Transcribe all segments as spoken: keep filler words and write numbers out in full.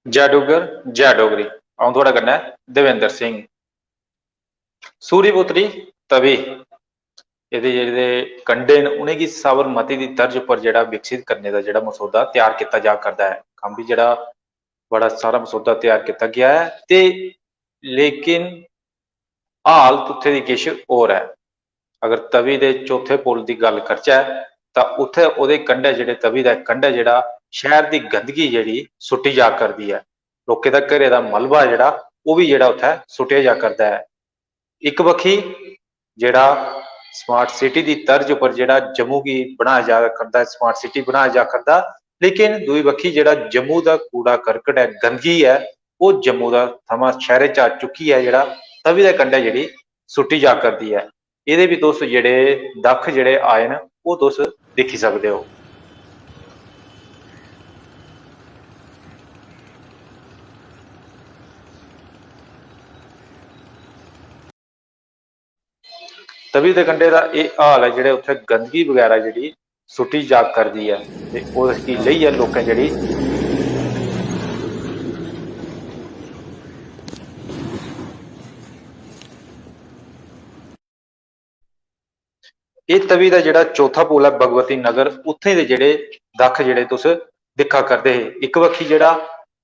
जय डुग्गर, जय डोगरी। अ'ऊं थुआढ़े कन्नै देवेंद्र सिंह। सूर्यपुत्री तवी, एह्दे जेह्ड़े कंढे न, उ'नेंगी साबरमती दी तर्ज उप्पर जेह्ड़ा विकसित करने दा जेह्ड़ा मसौदा त्यार कीता जा करदा ऐ। कम्म बी जेह्ड़ा बड़ा सारा मसौदा त्यार कीता गेआ ऐ, ते लेकिन हालत उत्थै दी किश होर ऐ। अगर तवी दे चौथे पुल दी गल्ल करचै, तां उत्थै ओह्दे कंढै, जेह्ड़े तवी दा कंढै, जेह्ड़ा शैह्र दी गंदगी जेह्ड़ी सुट्टी जा करदी ऐ, लोकें दा घरै दा मलबा जेह्ड़ा, ओह् बी जेह्ड़ा उत्थै सुट्टेआ जा करदा ऐ। इक बक्खी जेह्ड़ा स्मार्ट सिटी दी तर्ज उप्पर जेह्ड़ा जम्मू गी बनाया जा करदा ऐ, स्मार्ट सिटी बनाया जा करदा, लेकिन दूई बक्खी जेह्ड़ा जम्मू दा कूड़ा करकट ऐ, गंदगी ऐ, ओह् जम्मू दा थमां शैह्रे चा चुक्कियै जेह्ड़ा तवी दे कंढै जेह्ड़ी सुट्टी जा करदी ऐ। एह्दे बी तुस जेह्ड़े दक्ख जेह्ड़े आए न, ओह् तुस दिक्खी सकदे ओ। तवी दे कंढे दा एह् हाल ऐ, जेह्ड़े उत्थै गंदगी बगैरा जेह्ड़ी सुट्टी जा करदी ऐ, ते उसगी लेइयै लोकें जेह्ड़ी एह् तवी दा जेह्ड़ा चौथा पुल ऐ भगवती नगर, उत्थें दे जेह्ड़े दक्ख जेह्ड़े तुस दिक्खा करदे हे। इक बक्खी जेह्ड़ा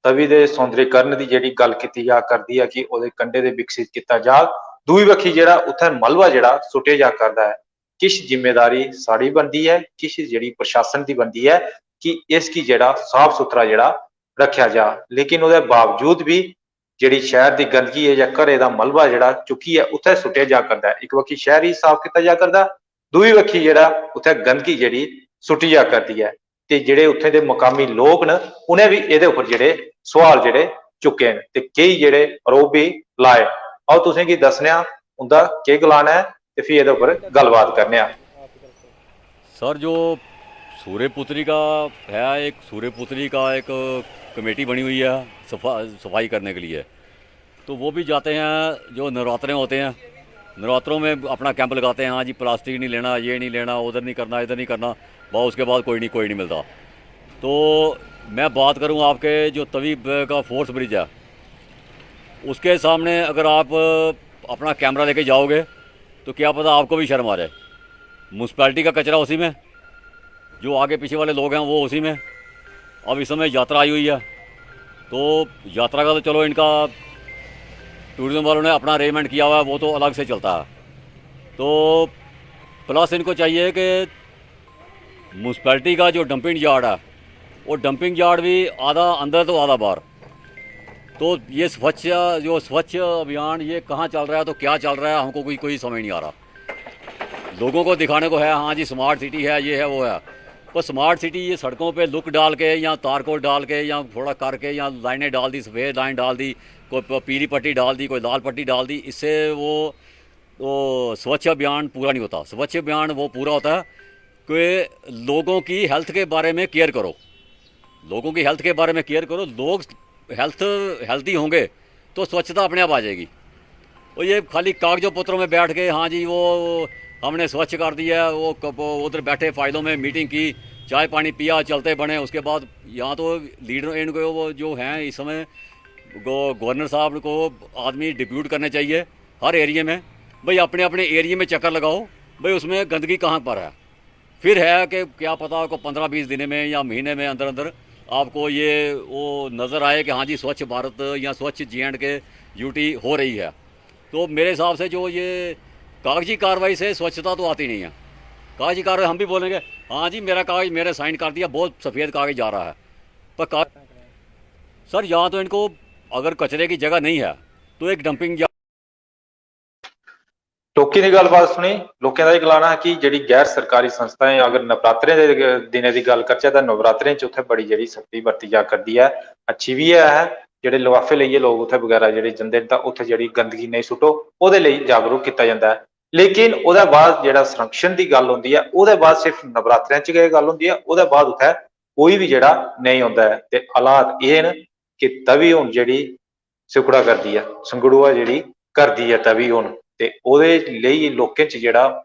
तवी दे सौंदरीकरण दी जेह्ड़ी गल्ल कीती जा करदी ऐ कि ओह्दे कंढे दे विकसित कीता जाग, दूई बक्खी जेह्ड़ा उत्थें मलबा जेह्ड़ा सुट्टेआ जा करदा ऐ। किश जिम्मेदारी साढ़ी बनदी ऐ, किश जेह्ड़ी प्रशासन दी बनदी ऐ कि इसगी जेह्ड़ा साफ सुथरा जेह्ड़ा रक्खेआ जा, लेकिन ओह्दे बावजूद बी जेह्ड़ी शैह्र दी गंदगी ऐ जां घरै दा मलबा जेह्ड़ा चुक्कियै उत्थै सुट्टेआ जा करदा ऐ। इक बक्खी शैह्र गी साफ कीता जा करदा, दूई बक्खी जेह्ड़ा उत्थै गंदगी जेह्ड़ी सुट्टी जा करदी ऐ, ते जेह्ड़े उत्थै दे मकामी लोक न, उ'नें बी एह्दे उप्पर जेह्ड़े सुआल जेह्ड़े चुक्के न ते केई जेह्ड़े आरोप बी लाए। आओ, तुसें गी दस्सने आं उं'दा केह् गलाना ऐ, ते फ्ही एह्दे उप्पर गल्लबात करने आं। सर, जो सूर्यपुत्री का है, एक सूर्यपुत्री का एक कमेटी बनी हुई है सफा सफाई करने के लिए। तो वो भी जाते हैं, जो नवरात्रे होते हैं, नवरात्रों में अपना कैंप लगाते हैं, हाँ जी, प्लास्टिक नहीं लेना, ये नहीं लेना, उधर नहीं करना, इधर नहीं करना, बस उसके बाद कोई नहीं, कोई नहीं मिलता। तो मैं बात करूँ आपके जो तवी ब- का फोर्स ब्रिज है, उसके सामने अगर आप अपना कैमरा लेके जाओगे तो क्या पता आपको भी शर्म आ जाए। म्यूनसिपैलिटी का कचरा उसी में, जो आगे पीछे वाले लोग हैं वो उसी में। अब इस समय यात्रा आई हुई है, तो यात्रा का तो चलो, इनका टूरिज्म वालों ने अपना अरेंजमेंट किया हुआ है, वो तो अलग से चलता है। तो प्लस इनको चाहिए कि म्यूनसिपैलिटी का जो डंपिंग यार्ड है, वो डंपिंग यार्ड भी आधा अंदर तो आधा बाहर। तो ये स्वच्छ, जो स्वच्छ अभियान, ये कहाँ चल रहा है, तो क्या चल रहा है, हमको कोई कोई समझ नहीं आ रहा। लोगों को दिखाने को है, हाँ जी, स्मार्ट सिटी है, ये है, वो है, पर स्मार्ट सिटी ये सड़कों पे लुक डाल के या तारकोल डाल के या थोड़ा करके या लाइनें डाल दी, सफ़ेद लाइन डाल दी, कोई प- पीली पट्टी डाल दी, कोई लाल पट्टी डाल दी, इससे वो, वो स्वच्छ अभियान पूरा नहीं होता। स्वच्छ अभियान वो पूरा होता है कि लोगों की हेल्थ के बारे में केयर करो, लोगों की हेल्थ के बारे में केयर करो। लोग हेल्थ हेल्थी होंगे तो स्वच्छता अपने आप आ जाएगी। और ये खाली कागजों पत्रों में बैठ के, हाँ जी, वो हमने स्वच्छ कर दिया, वो क- वो उधर बैठे फाइलों में मीटिंग की, चाय पानी पिया, चलते बने। उसके बाद यहाँ तो लीडर, इनको वो जो हैं इस समय गव- गवर्नर साहब को आदमी डिप्यूट करने चाहिए हर एरिया में। भाई, अपने अपने एरिया में चक्कर लगाओ, भाई, उसमें गंदगी कहाँ पर है। फिर है कि क्या पता आपको पंद्रह बीस दिन में या महीने में अंदर अंदर आपको ये वो नज़र आए कि हाँ जी, स्वच्छ भारत या स्वच्छ जे एंड के यूटी हो रही है। तो मेरे हिसाब से जो ये कागजी कार्रवाई से स्वच्छता तो आती नहीं है। कागजी कार्रवाई हम भी बोलेंगे, हाँ जी, मेरा कागज, मेरे साइन कर दिया, बहुत सफ़ेद कागज जा रहा है, पर का सर, यहाँ तो इनको अगर कचरे की जगह नहीं है तो एक डंपिंग या लोकें दी गल्लबात सुनी। लोकें दा एह् गलाना हा कि जेह्ड़ी गैर सरकारी संस्थाएं, अगर नवरात्रें दे दिनें दी गल्ल करचै, तां नवरात्रें च उत्थै बड़ी जेह्ड़ी सख्ती बरती जा करदी ऐ, अच्छी बी ऐ। जेह्ड़े लफाफे लेइयै लोक उत्थै बगैरा जेह्ड़े जंदे न, तां उत्थै जेह्ड़ी गंदगी नेईं सुट्टो, ओह्दे लेई जागरूक कीता जंदा ऐ। लेकिन ओह्दे बाद जेह्ड़ा संरक्षण दी गल्ल औंदी ऐ, ओह्दे बाद सिर्फ नवरात्रें च गै एह् गल्ल होंदी ऐ, ओह्दे बाद उत्थै कोई बी जेह्ड़ा नेईं औंदा ऐ। ते हालात एह् न कि तवी हून जेह्ड़ी सिकुड़ा करदी ऐ, संगड़ुआ जेह्ड़ी करदी ऐ तवी हून। ते ओह्दे लेई लोकें च जेह्ड़ा,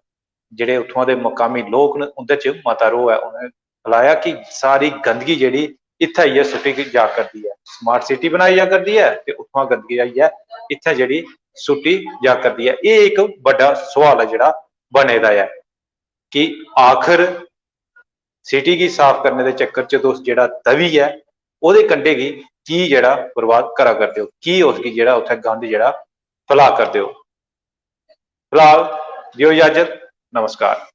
जेह्ड़े उत्थुआं दे मकामी लोक न, उं'दे च मता रोह् ऐ। उ'नें गलाया कि सारी गंदगी जेह्ड़ी इत्थै आइयै सुट्टी जा करदी ऐ। स्मार्ट सिटी बनाई जा करदी ऐ ते उत्थुआं गंदगी आइयै इत्थै जेह्ड़ी सुट्टी जा करदी ऐ। एह् इक बड्डा सवाल ऐ जेह्ड़ा बने दा ऐ कि आखर सिटी गी साफ करने दे चक्कर च तुस जेह्ड़ा तवी ऐ, ओह्दे कंढे गी की जेह्ड़ा बर्बाद करा करदे ओ, की उसगी जेह्ड़ा उत्थै गंद जेह्ड़ा फैला करदे ओ? फिलहाल देओ इजाजत। नमस्कार।